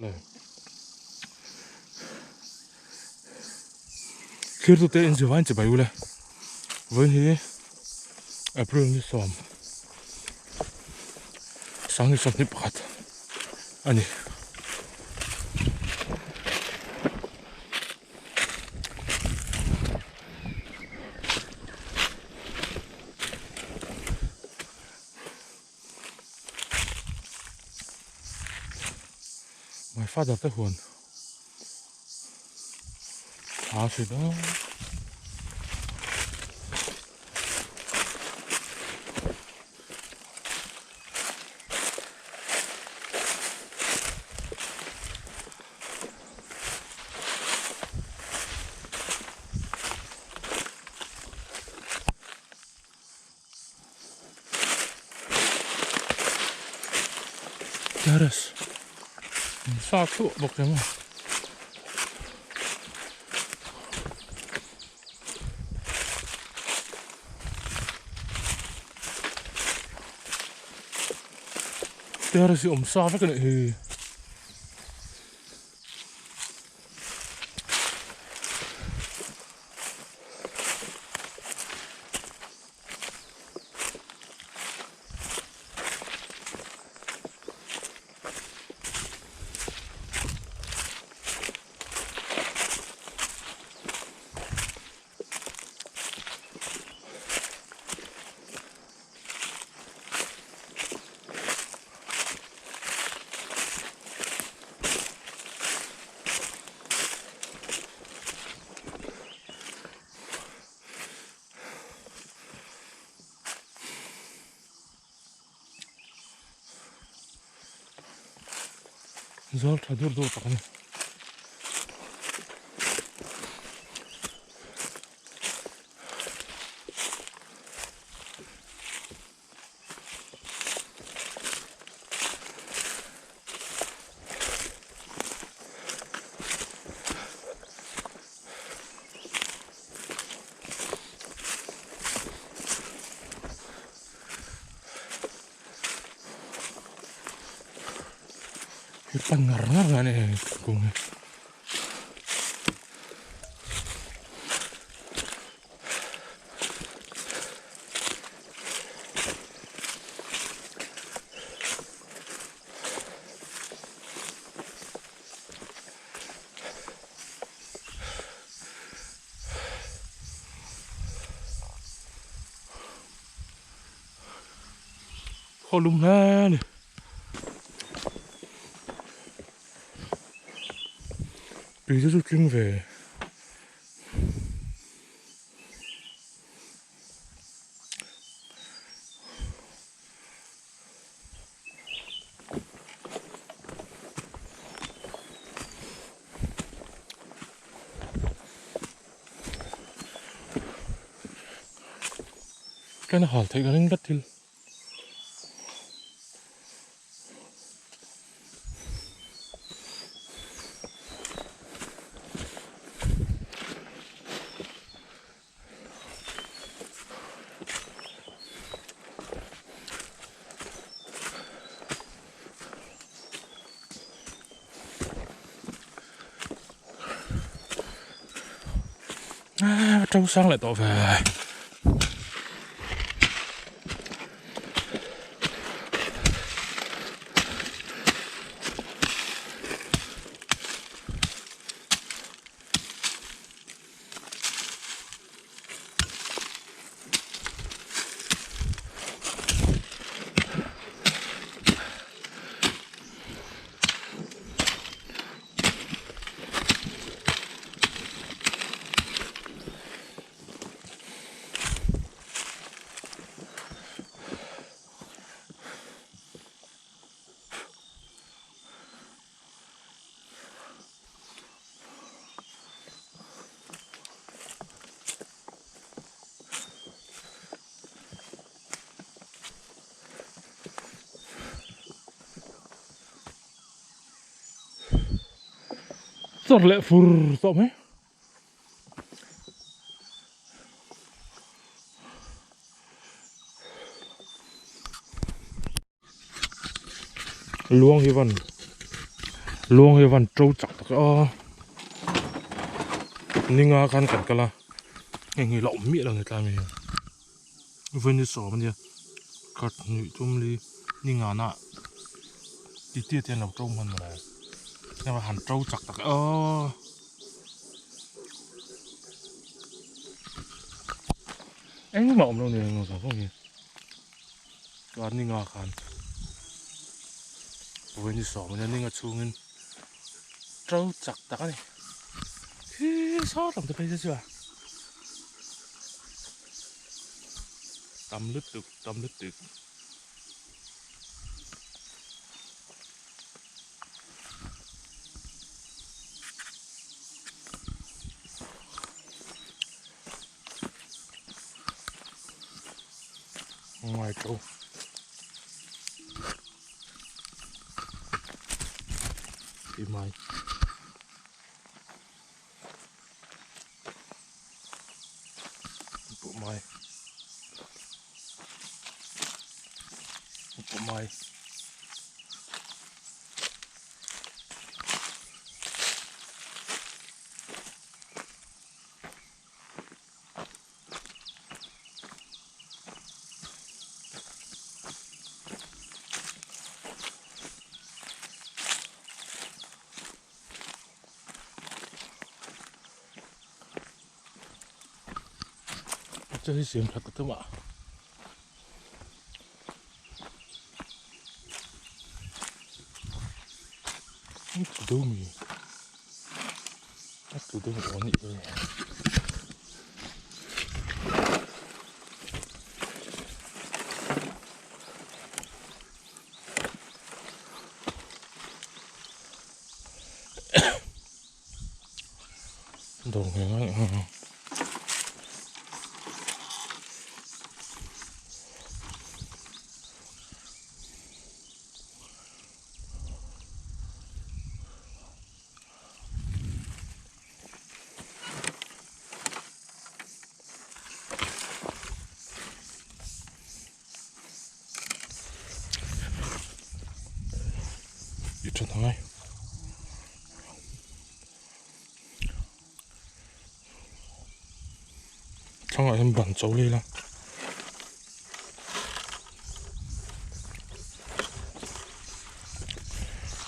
Thlir tute in zivain chibai ule vawiin hi April ni sawm sang ni sawmhnih pakhat a ni. My father te huan a si dawn. Terrace in sa thluah bawk em a. Terrace hi awm sa vek a nih hi. Zal tha dur dur tak a ni. Hi pan ngar ngar a ni hei kung hi. Khaw lum hle a ni. Tui te chu tling ve. Tlem a hal theih ka ring tlat thil. A to sang leh tawh ve. Chawr leh fur tawh mai. Luang hi van Luang hi a van to chak tak a ninga khan kan kal a heng hi la awm miah lo ni tlai mai hi vawiin sawm ania khat hnih thum li ninga na titi te an lo to hman mawle heng a han to chak tak a engmah awm lo ni ang zawng zawng hi. Chuan ni nga khan vawiin sawm ania ni nga chhungin to chak tak a ni khi sawt lam te phei se chu a tam lutuk tam lutuk. Ngoài trâu Đi mai Bộ mai Bộ mai Cho hi siam that ka tum a. Tlu deuh mi a tlu deuh aw nih dawn dawr ngheng a. I tha hnai. Thlang ah hian ban cho leh ila.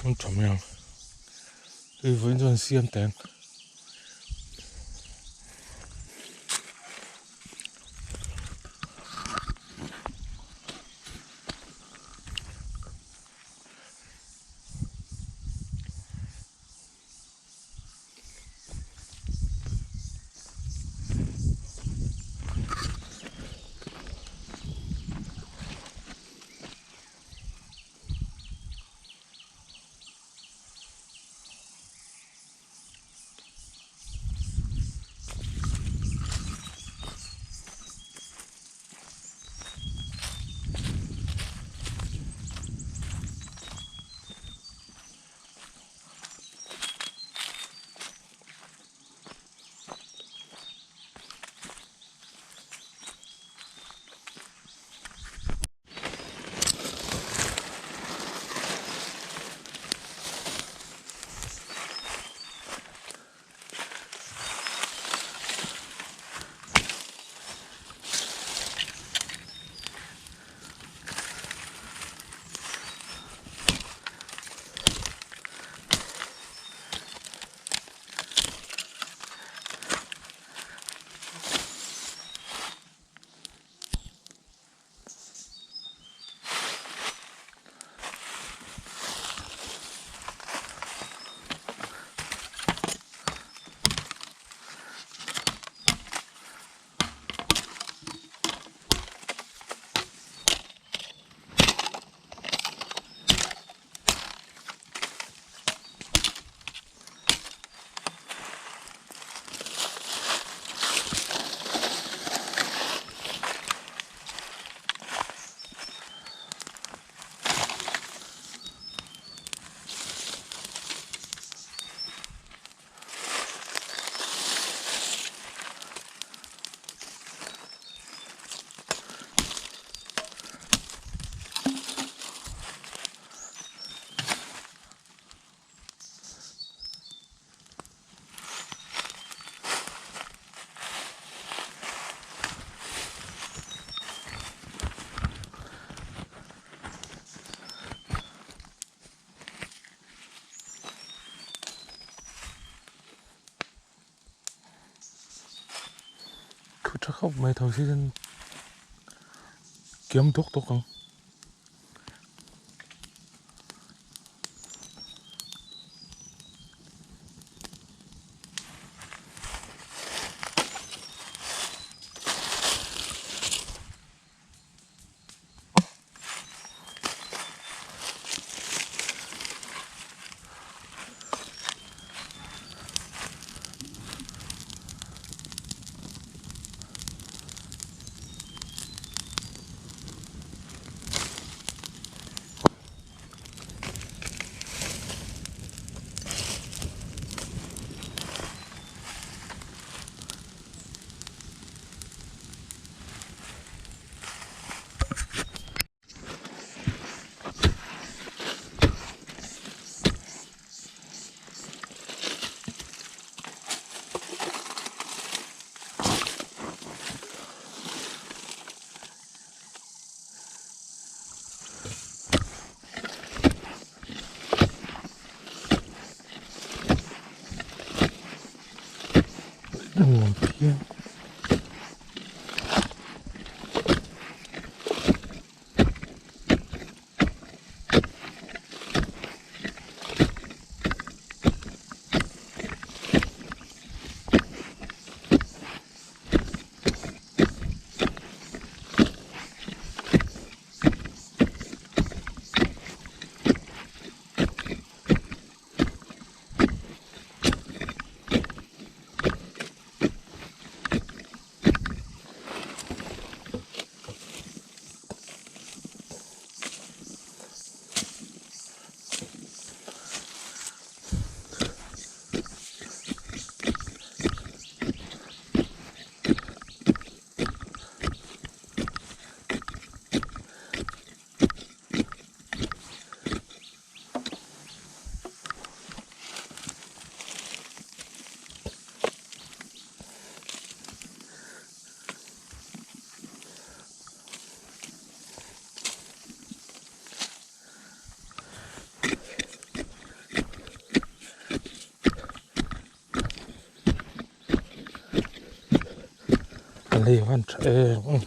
An tha mai ang. Hei vawiin chuan siam teh ang. Tha khawp mai tho si chuan kiam tawk tawk ang. Nuam phian. Lei van tha em.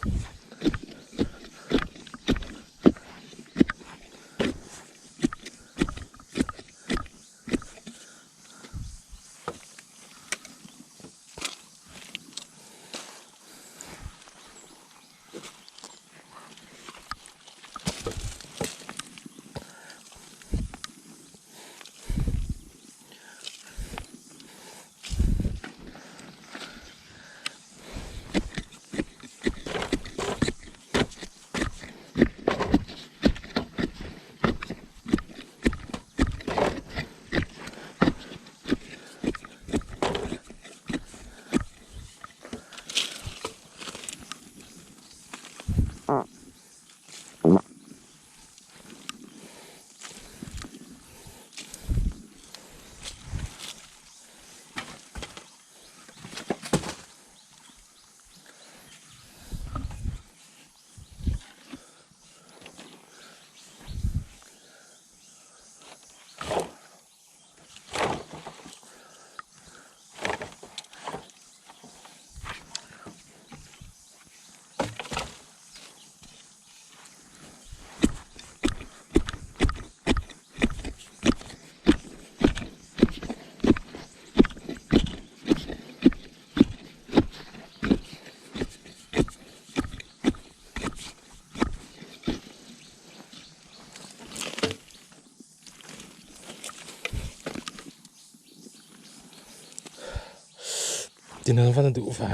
Tin van a duh va.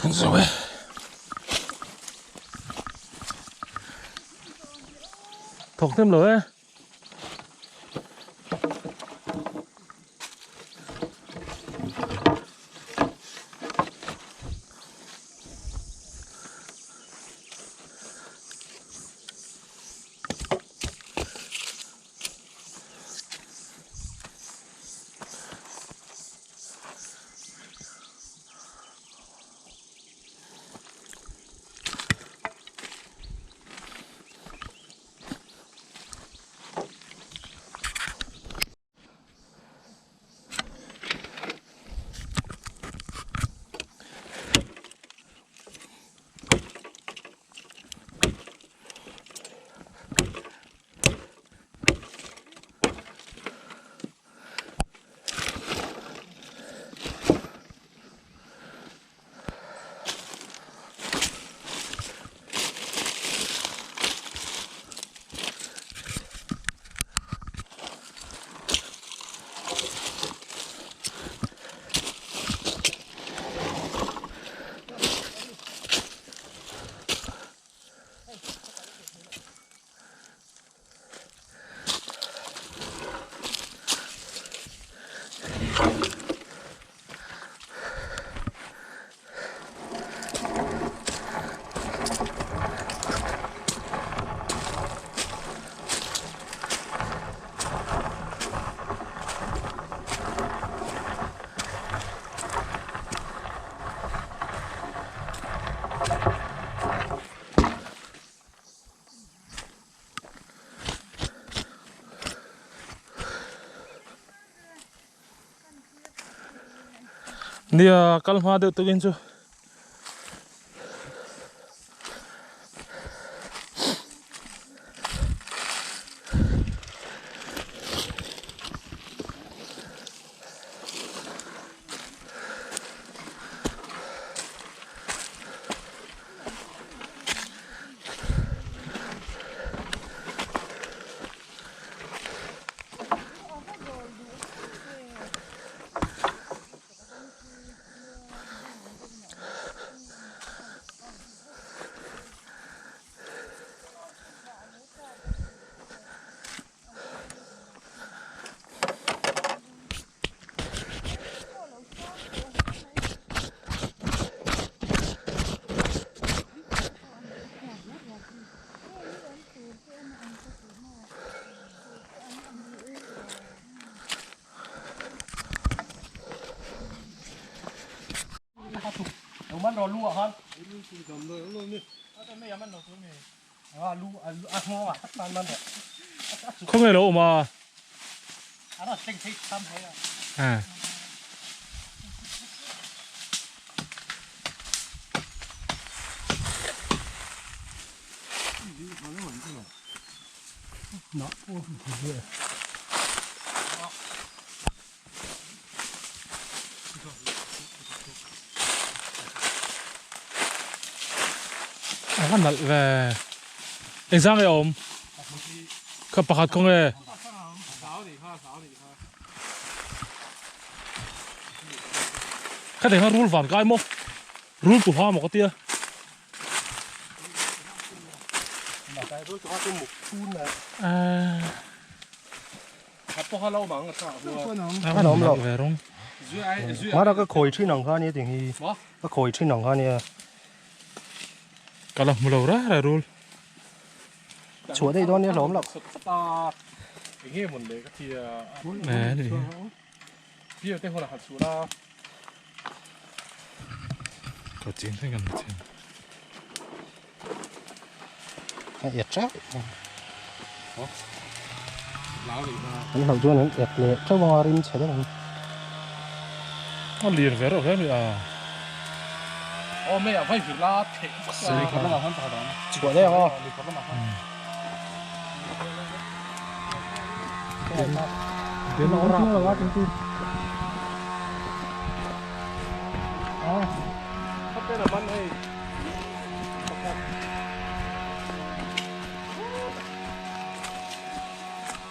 Phun zo e. Thawk hnem lo e. Nia kal hma deuh tukin chu Khawnge lo awm a? A va nalh ve. Engzang nge a awm? Kha pakhat khaw nge? Kha rul van kai maw? Rul tu ha maw ka tia. Mara ka khawi thin ang kha nia ting hi ka khawi thin ang kha nia ka la hmu lo reng reng rul chhuah daih dawn nia hlawm loh Ka ching thleng kan ching. A et teuh. An hlauh chuan an et leh teuh anga rim chhe deuh ang. A lir ve reuh hle mai a. Chhuah daih ang aw.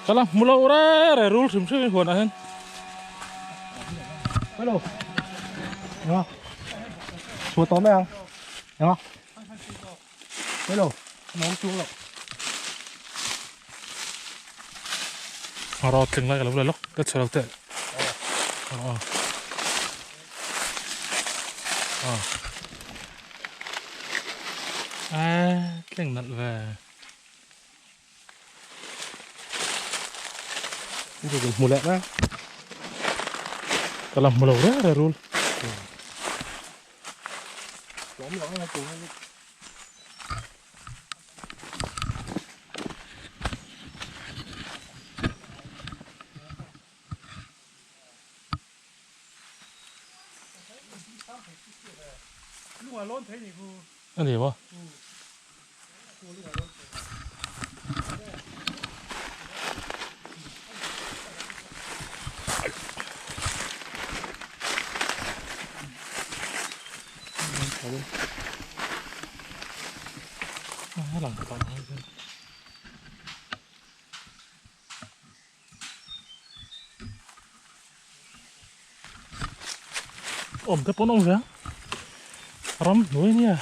Kala hmu lo re re rul hrim hrim in huan ah hian. Hello. Chhuah tawh mai ang. Eng a? Hello, an awm chung loh. A rawt tling lai ka lo la lawk ka chhe lo teh. A a a tling nalh ve. Hmu leh mai. Ka la hmu lo reng reng rul. A ni maw? Awm te pawn awm ve a ram hnuai nia.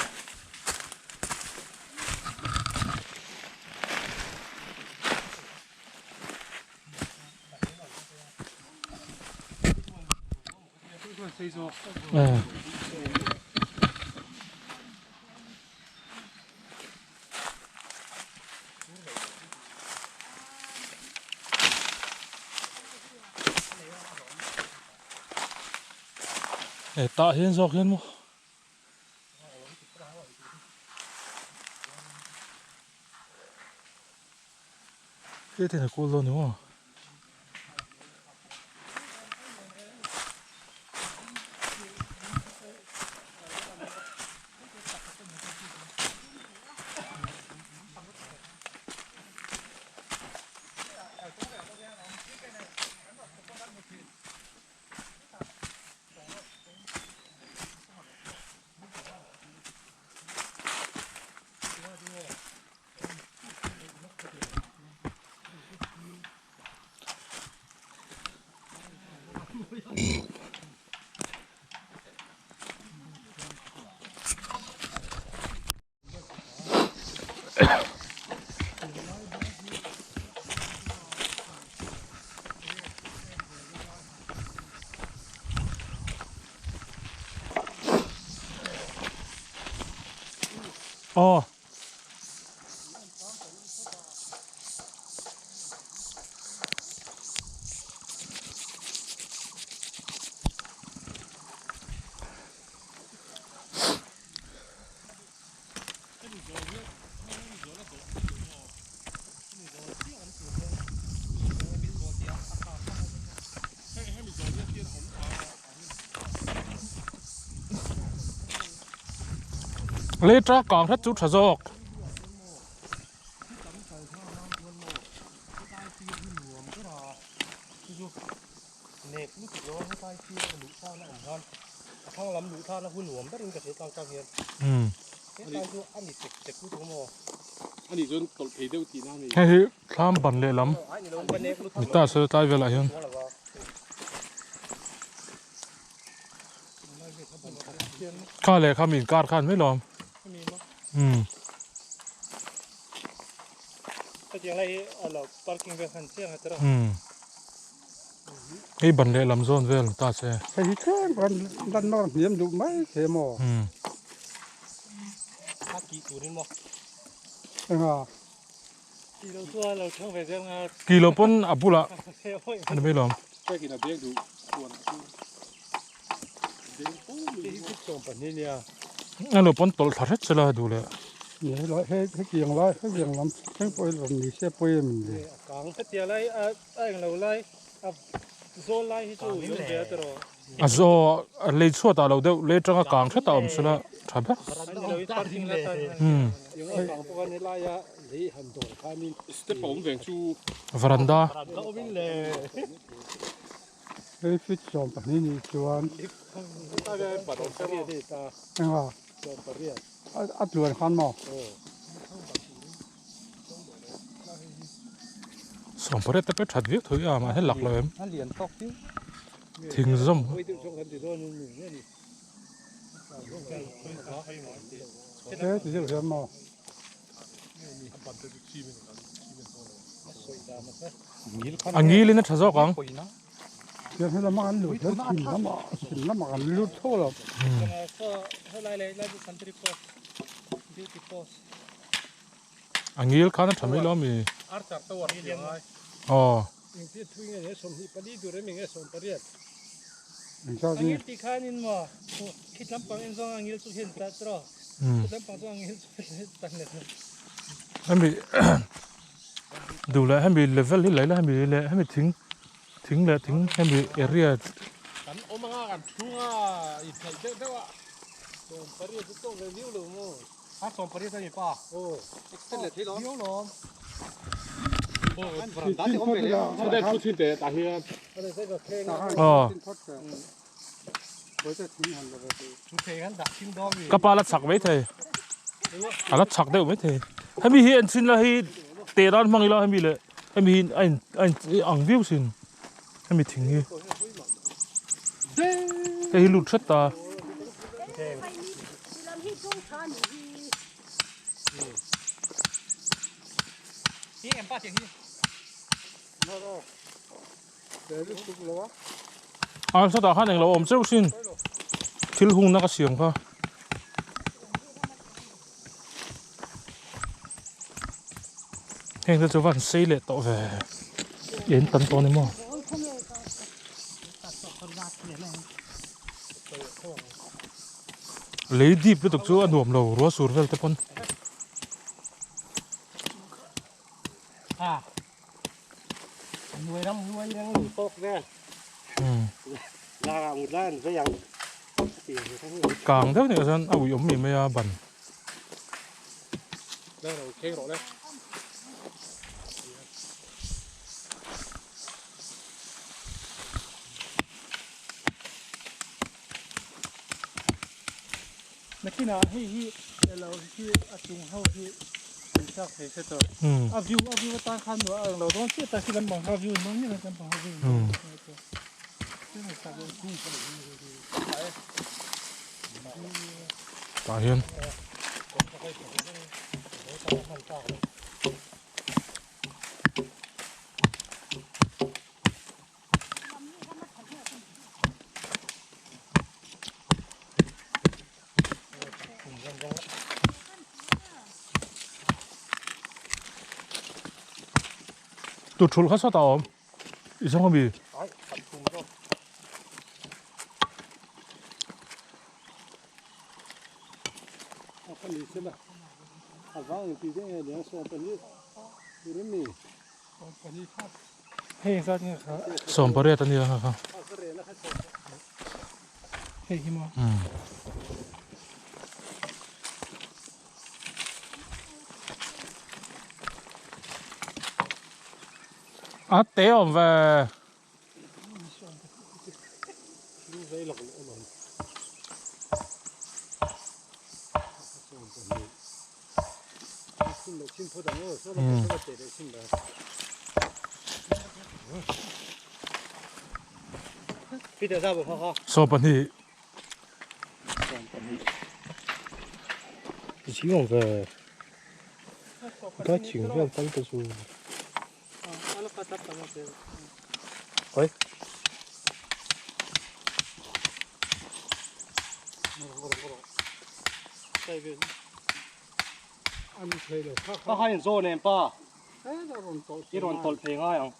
Hei tah hian zawk hian maw hetiang a kul dawn ni maw. Aw. Lei tang kang hret chu tha zawk. Hei hi thlam ban lehlam ni ta se tlai velah hian. Kha leh kha mi inkar khan mai lawm. Umm. Umm. Hei ban leh lam zawn vel ta che. Hei hi tlem kan lan nawr hniam duh mai che maw. Umm. Enga. Ki lo pawn a bulah a ni mai lawm. A lo pawn tawlh thla hret sela duh leh. A zaw lei chhuat ah lo deuh lei atanga kang hret a awm sela tha ber. Umm. Varanda. Sawmpariat te pawh that viau tho i a mahse lak lo em thing zawm. He ti deuh hian maw. A ngil in a tha zawk ang. Tiang he lama kan lut hian thim lamah thim lamah kan lut tho lo. A ngil khan a tha mai lo ami? Aw. Hemi duh leh hemi level hi lei la hemi leh hemi thing thing leh thing hemi area Kan awm anga kan thu anga inhnaih deuh deuh a. Sawmpariat chu tawk ve viau lo maw? A sawmpariat a ni pa. Aw, extend leh thei lo. Viau lawm. Aw. Ka pa la chak mai thei. A la chak deuh mai thei. Hemi hi en chin la hi teh dan hmang ila hemi leh hemi hi a in a in ang viau sin hemi thing hi. Hei hi lut hret ta. A sawtah khan englo awm cheuh sin thil hungna ka siam kha. Heng te chu van sei leh tawh ve en tam tawh a ni maw. Lei dip lutuk chu a nuam lo ruah sur vel te pawn. Kang deuh nih chuan a ui awm mai mai a ban. Nakinah hei hi elo hi a chung ho hi an thlak thei se tawh. A view a view atan khan nuah a englo dawn chiah ta khi lampang kha view in dawn miah lampang kha view in dawn chiah ta. Tah hian Tu thul kha sawtah a awm i zawng ami? Sawmpariat a nia kha. A te awm ve. Saw pahnih. Pa kha in zawn em pa? I rawn tawlh phei ngai ang.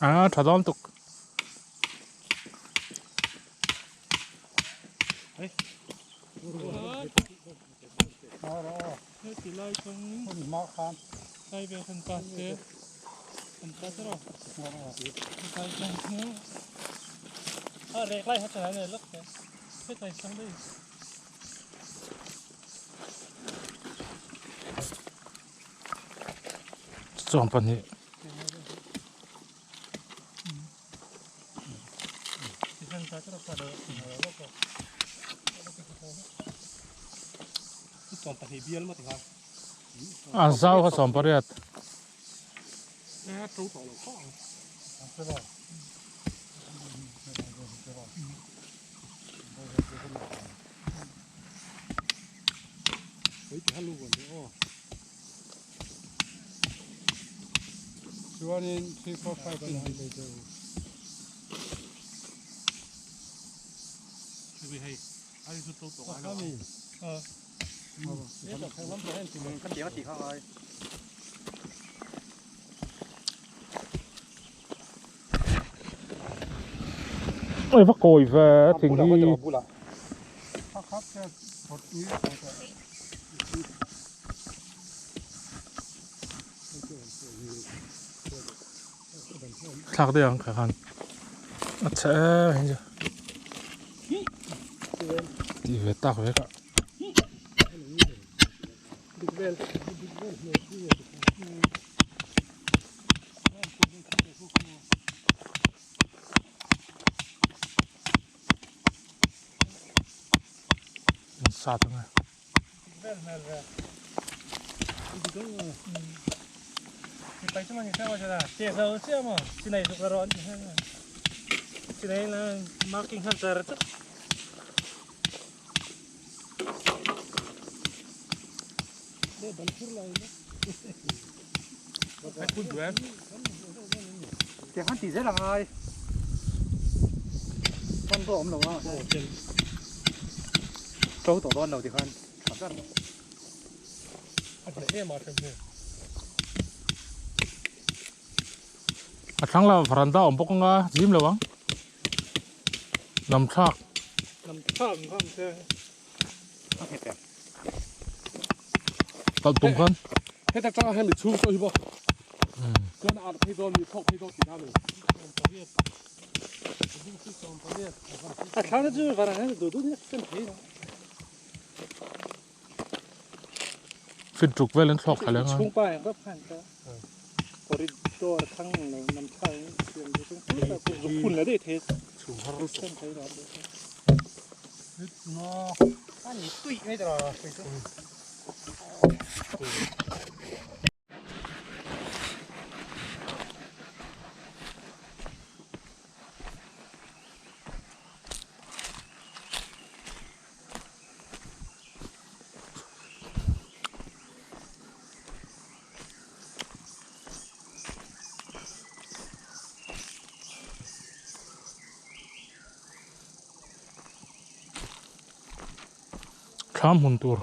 A tha dawn tuk. Chuan pahnih. A zau kha 18. Chuanin 3 4 5 in Ôi vắt cồi về thì hi. Thlak deuh ang kha khan a chhe em em chu tih ve tak vek a. Sat ang e. A thlang la varanda awm bawk anga zim lo ang lam thlak kalh tum khan fit ruk vel an thlawk thla leng a. Thlam hmun tur.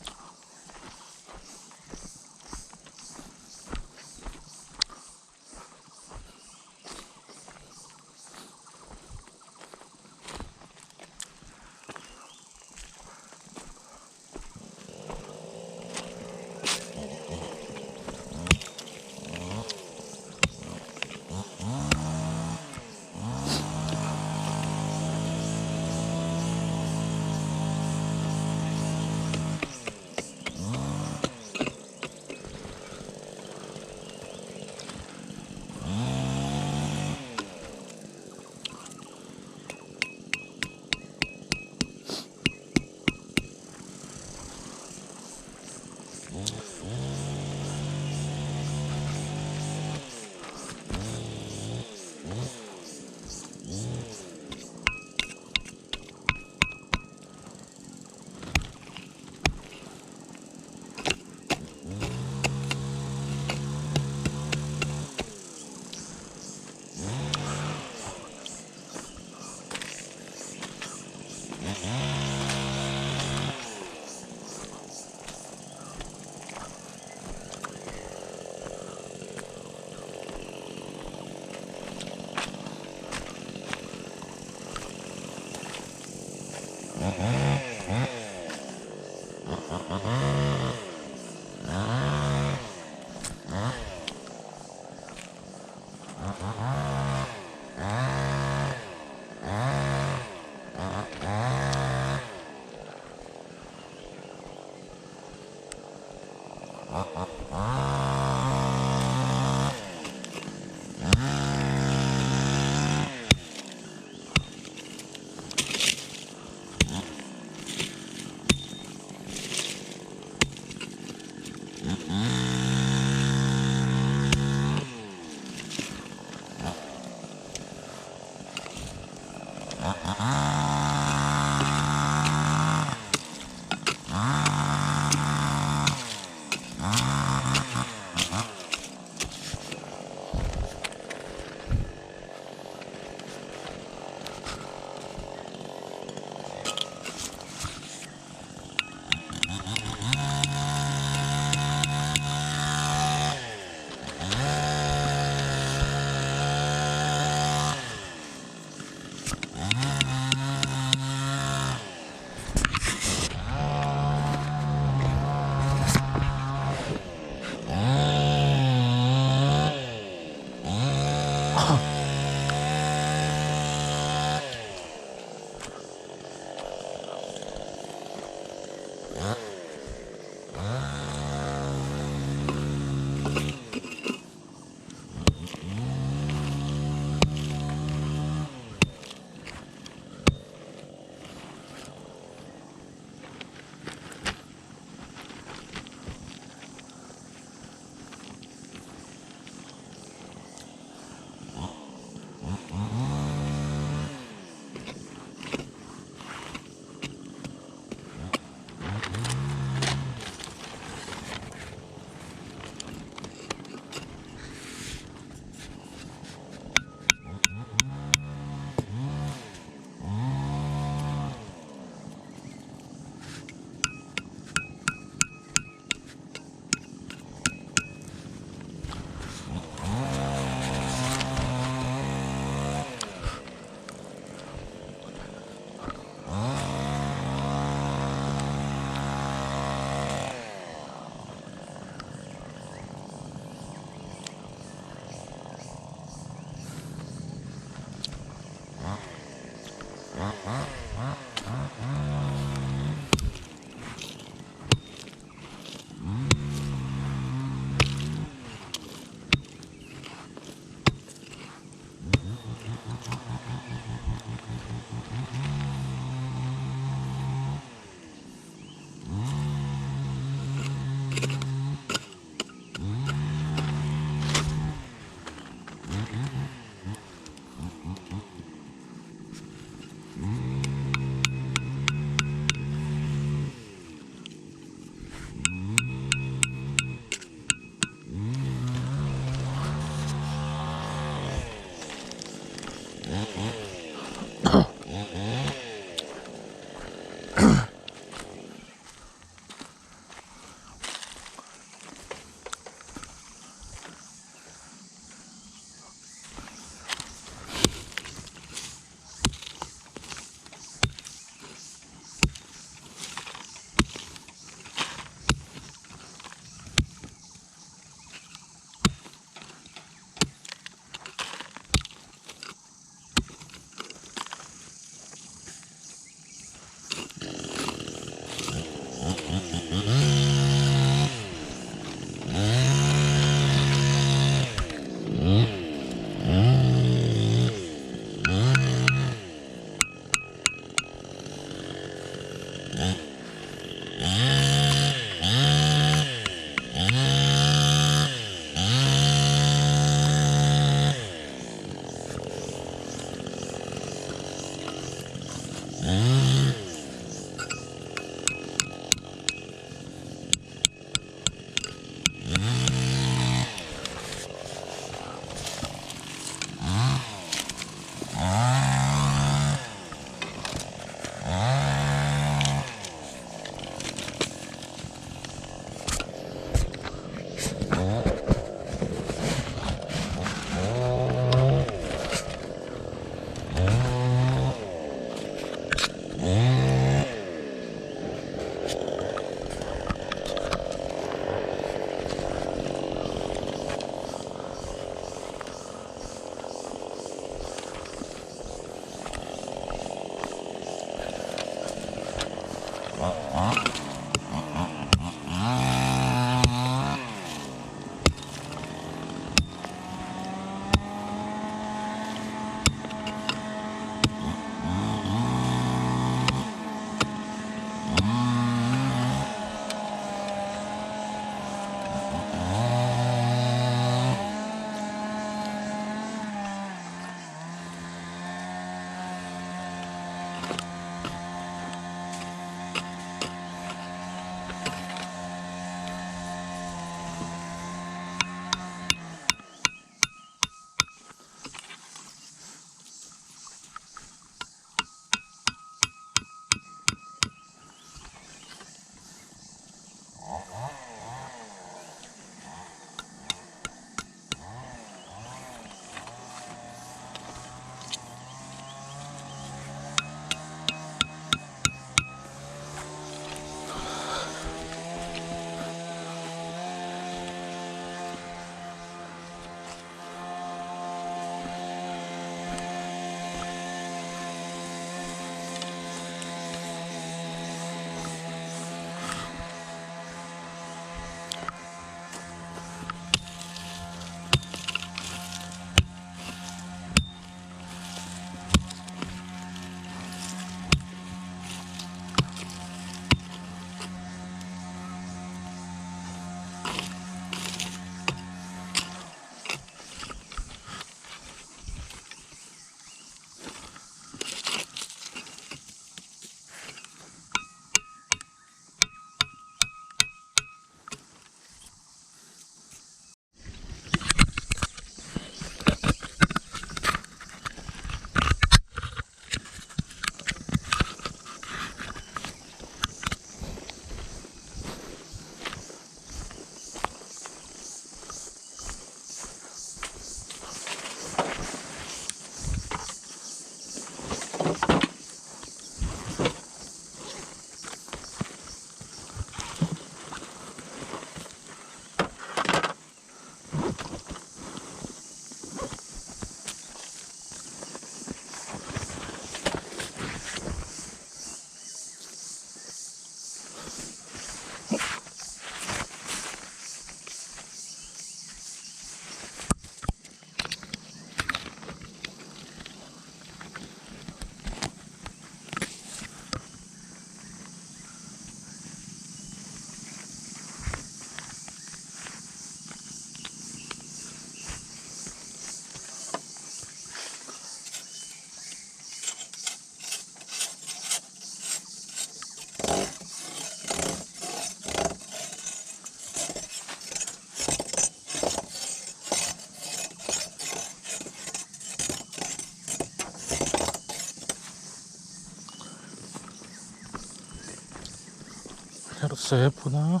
Herse phuna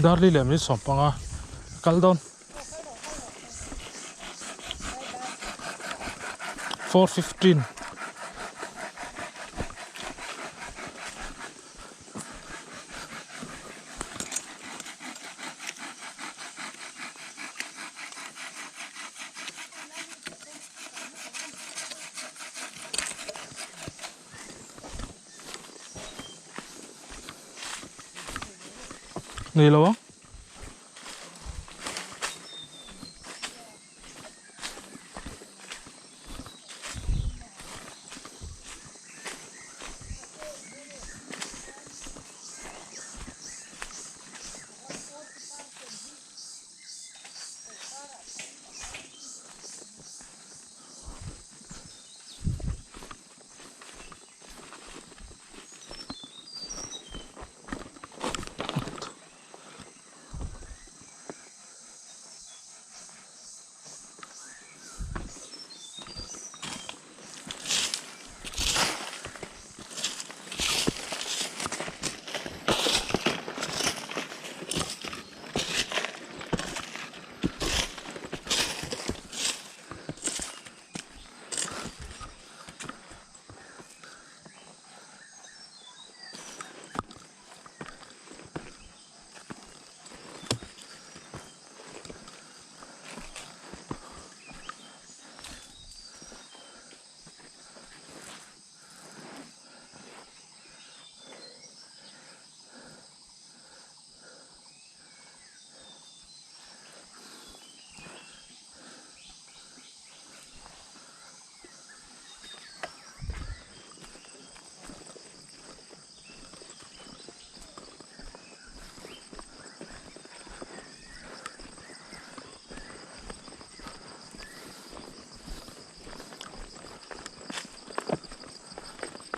Darli leh min sawm panga kal dawn 4:15 Nei lo ang.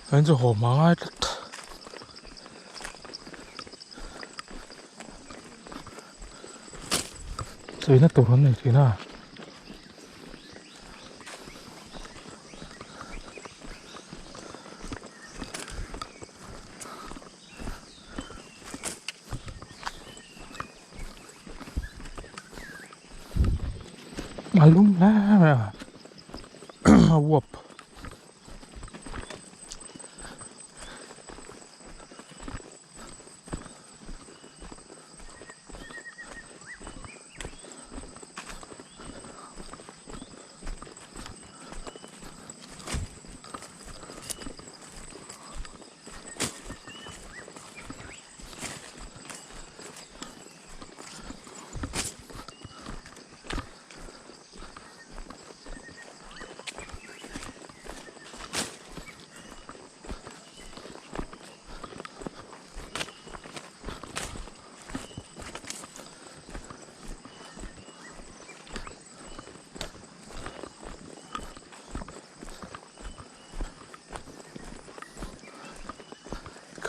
Kan chu haw hma ngai tlat. Chawina tur an nei thin a. A lum hle mai a a uap.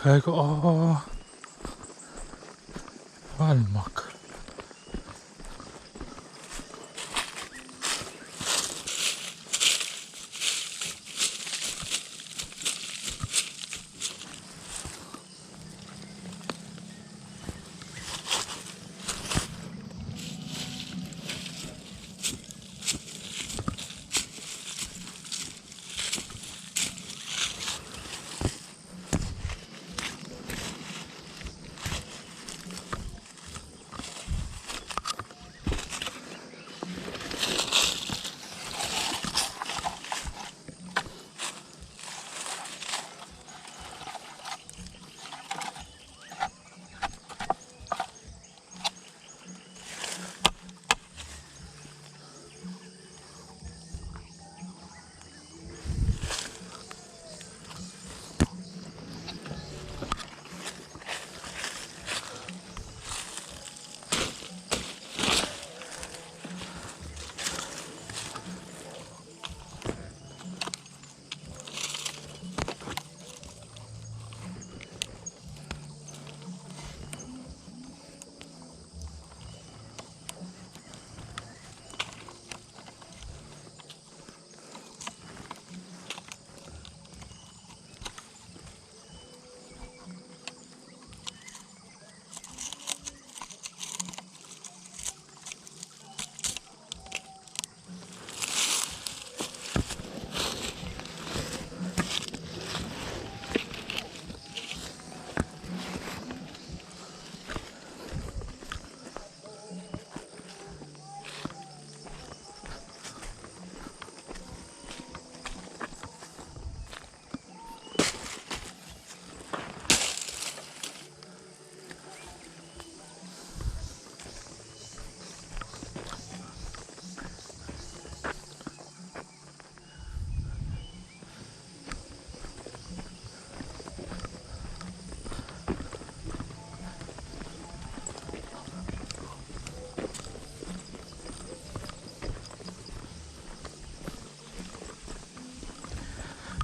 Khai ka aw van mak.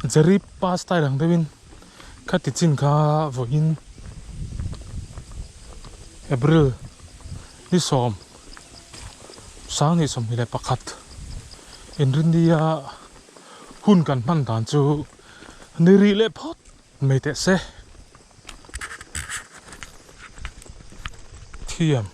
Jerry pa style ang deuhin khati chin kha vawiin April ni sawm 2021 inrinnia hun kan hman dan chu ni rih leh phawt mai teh se. Thiam.